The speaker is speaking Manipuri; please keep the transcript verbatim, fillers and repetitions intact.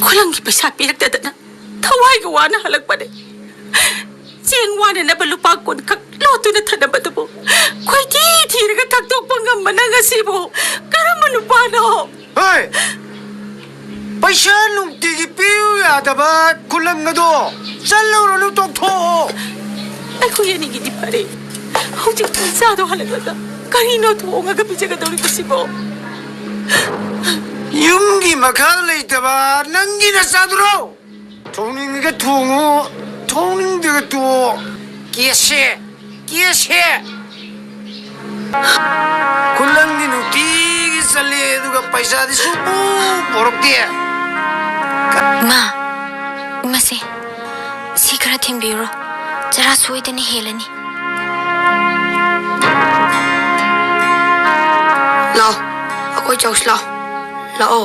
ꯈꯨꯂꯪꯒꯤ ꯄꯩꯁꯥ ꯄꯤꯔꯛꯇꯗꯅ ꯊꯋꯥꯏꯒ ꯋꯥꯅ ꯍꯜꯂꯛꯄꯅꯦ꯫ ꯆꯦꯡ ꯋꯥꯅꯅꯕ ꯂꯨꯄꯥ ꯀꯨꯟ ꯈꯛ ꯂꯣꯠꯇꯨꯅ ꯊꯅꯕꯗꯨꯕꯨ ꯈꯣꯏꯊꯤ ꯊꯤꯔꯒ ꯊꯛꯇꯣꯛꯄ ꯉꯝꯕ ꯅꯪ ꯑꯁꯤꯕꯨ ꯀꯔꯝꯕ ꯅꯨꯄꯥꯅꯣ? ꯍꯣꯏ! ꯄꯩꯁꯥ ꯅꯨꯡꯇꯤꯒꯤ ꯄꯤꯌꯨ ꯌꯥꯗꯕ ꯈꯨꯂꯪ ꯑꯗꯣ ꯆꯠꯂꯨꯔꯅꯨ, ꯇꯣꯛꯊꯣꯛꯑꯣ꯫ ꯑꯩꯈꯣꯏ ꯑꯅꯤꯒꯤꯗꯤ ꯐꯔꯦ꯫ ꯍꯧꯖꯤꯛ ꯏꯆꯥꯗꯣ ꯍꯜꯂꯛꯂꯒ ꯀꯔꯤꯅꯣ ꯊꯣꯡꯉꯒ ꯄꯤꯖꯒꯗꯧꯔꯤꯕꯁꯤꯕꯣ? ꯌꯨꯝꯒꯤ ꯃꯈꯥ ꯂꯩꯇꯕ ꯅꯪꯒꯤ ꯅꯆꯥꯗꯨꯔꯣ? ꯊꯣꯡꯅꯤꯡꯉꯒ ꯊꯣꯡꯉꯨ, ꯊꯣꯡꯅꯤꯡꯗ꯭ꯔꯒ ꯇꯣꯛꯑꯣ꯫ ꯀꯦꯁꯦ, ꯀꯦꯁꯦ꯫ ꯈꯨꯂꯪꯗꯤ ꯅꯨꯡꯇꯤꯒꯤ ꯆꯠꯂꯦ, ꯑꯗꯨꯒ ꯄꯩꯁꯥꯗꯤ ꯁꯨꯡꯄꯨ ꯄꯨꯔꯛꯇꯦ꯫ ꯏꯃꯥ, ꯏꯃꯥꯁꯦ, ꯁꯤ ꯈꯔ ꯊꯤꯟꯕꯤꯔꯣ꯫ ꯆꯔꯥ ꯁꯣꯏꯗꯅ ꯍꯦꯜꯂꯅꯤ꯫ ꯂꯥꯛꯑꯣ, ꯑꯩꯈꯣꯏ ꯆꯧꯁꯤ ꯂꯥꯛꯑꯣ꯫ ꯂꯥꯛꯑꯣ꯫